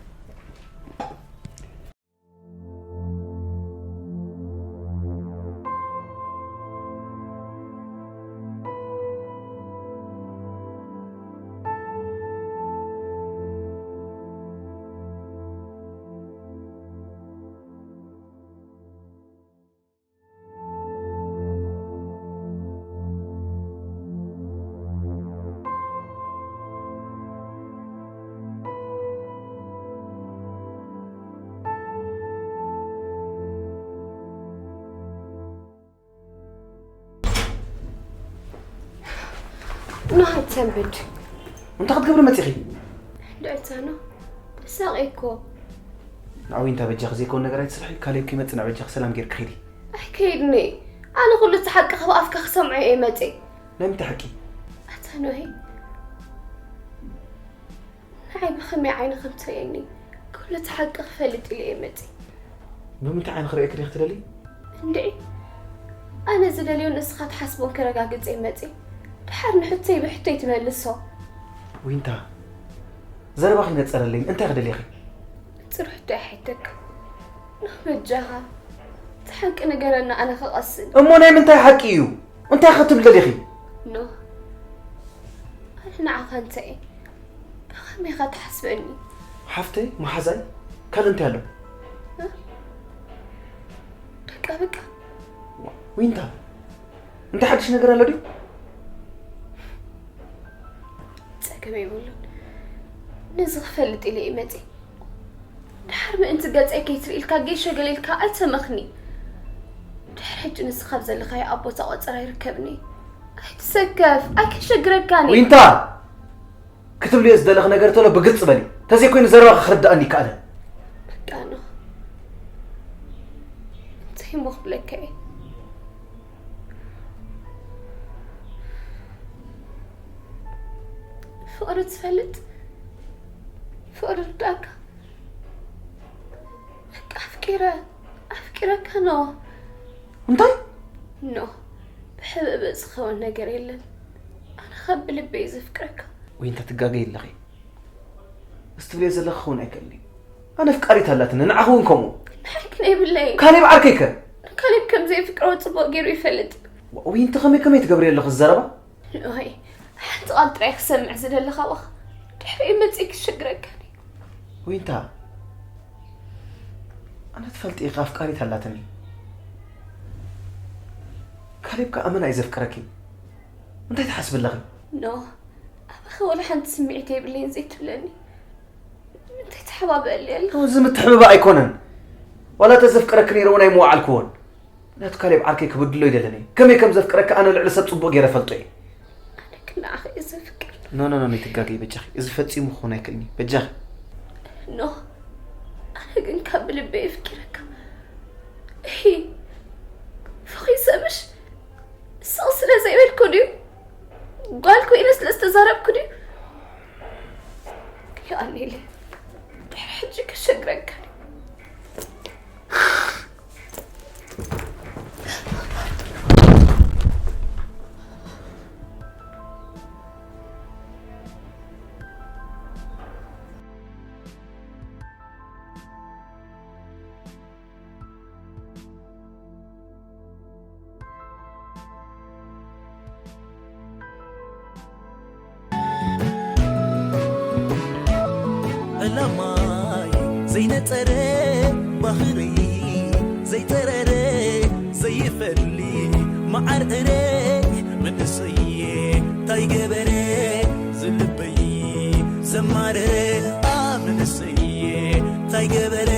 ኖህ፣ ኣይትሰንብድ። እንታይ ክትገብሪ መጺኺ? እንድዒ ኣታ ኖህ፣ ተሳቒ እኮ። ንዓዊ እንታይ በጃኺ ዘይከውን ነገር ኣይትስርሒ። ካሌብ ከይመጽእ ንዓ በጃኺ ሰላም ጌርኪ ኺዲ። ኣይከይድን እየ። ኣነ ኩሉ እቲ ሓቂ ካብ ኣፍካ ክሰምዖ እየ መጺእ። ናይ ምንታይ ሓቂ? ኣታ ኖሄ፣ ንዓይ ብኸመይ ዓይኒ ከም ትርእየኒ ኩሉ እቲ ሓቂ ክፈልጥ ኢለ እየ መጺእ። ብምንታይ ዓይኒ ክርእየኪ ዲኺ ትደልዪ? እንድዒ፣ ኣነ ዝደልዮን ንስኻ ትሓስቦን ከረጋግጽ እየ መጺእ። ድሓር ንሕቶይ ብሕቶይ ትመልሶ። ዊንታ፣ ዘረባኺ ነጸረለይን፣ እንታይ ክደልየኺ? ንጹር ሕቶ ይሓተካ። ኖህ በጃኻ፣ እቲ ሓቂ ንገረና ኣነ ክቐስን። እሞ ናይ ምንታይ ሓቂ እዩ? እንታይ ክትብሊ ደሊኺ? ኖህ፣ ኣነ ንዓኻ እንታይ እየ? ብኸመይ ኢኻ ትሓስበኒ? ሓፍተይ፣ መሓዛይ፣ ካልእ እንታይ ኣሎ? እ? በቃ፣ በቃ። ዊንታ፣ እንታይ ሓድሽ ነገር ኣሎ ድዩ? ጸገም የብሉን። ነዚ ክፈልጥ ኢለ እየ መጺእ። ድሓር ምእንቲ ገጸይ ከይትርኢ ኢልካ ጌሾ ገለ ኢልካ ኣይተመኽኒ። ድሕሪ ሕጂ ንስኻ ኣብ ዘለኻዮ ኣብ ቦታ ቆጸራ ይርከብኒ። ኣይትሰከፍ፣ ኣይከሸግረካን እየ። ዊንታ! ክትብልዮ ዝደለኺ ነገር ተሎ ብግልጺ በሊ። ተዘይኮይኑ ዘረባኺ ክርድኣኒ ይከኣልን። በቃ ኖህ። እሞ ክብለካ እየ። ፍቕሪ ትፈልጥ፣ ፍቕሪ ርዳእካ። በቃ ኣፍቂረ ኣፍቂረካ ኖ። እንታይ? ኖ፣ ብሕብእብእ ዝኸውን ነገር የለን። ኣነ ካብ ብልበይ ዘፍቅረካ። ወይ እንተ ትጋገ የለኺ። እዚ ትብልዮ ዘለኺ ክኸውን ኣይክእልን እዩ። ኣነ ኣፍቃሪት ኣላትኒ፣ ንዓኺ እውን ከምኡ። ንሓቂ ናይ ብለይ። ካሌብ ዓርከይ ከ? ካሌብ ከም ዘየፍቅሮ ጽቡቕ ገይሩ ይፈልጥ። ወይ እንተ ከመይ ከመይ ትገብሪ ኣለኺ ዘረባ? ንኦይ፣ ሓንቲ ቃል ጥራይ ክሰምዕ ዝደለኻ ባኻ። ድሕሪኡ መጺእ ክሸግረካ ድዩ? ወይ እንታ ኣነ ትፈልጢ ኢኻ ኣፍቃሪት ኣላትኒ። ካሌብ ከ ኣመና እዩ ዘፍቅረኪ። እንታይ ትሓስቢ ኣለኺ? ኖ፣ ኣባኺ ወላ ሓንቲ ስምዒት የብለይን ዘይትብለኒ። እንታይ ትሓባበኣሊ ኣለኻ? እዚ ምትሕብባእ ኣይኮነን። ዋላ ተዘፍቅረኪ ነይረ እውን ኣይምወዓልክዎን። ምክንያቱ ካሌብ ዓርከይ ክብድሎ ይደለኒ። ከመይ ከም ዘፍቅረኪ ኣነ ልዕሊ ሰብ ጽቡቕ ገይረ ፈልጦ እየ። ኣነ ግን ንዓኺ እየ ዘፍቅር። ኖ ኖ ኖ፣ ይትጋገይ በጃኺ። እዚ ፈጺሙ ክኾን ኣይክእልን እዩ። በጃኺ። ኖ፣ ኣነ ግን ካብ ብልበይ የፍቅረካ። እሂ፣ ፈኺሰ ምሽ ስቕ ስለ ዘይበልኩ ድዩ? ጓል ኮይነ ስለ ዝተዛረብኩ ድዩ? ይኣኒለ፣ ድሕሪ ሕጂ ከሸግረካ ድዩ? ዕላማይ ዘይነጸረ ባህሪ ዘይጠረረ ዘይፈሊ መዓር እረ መንእሰይ እንታይ ገበረ ዝልበይ ዘማረረ መንእሰይ እንታይ ገበረ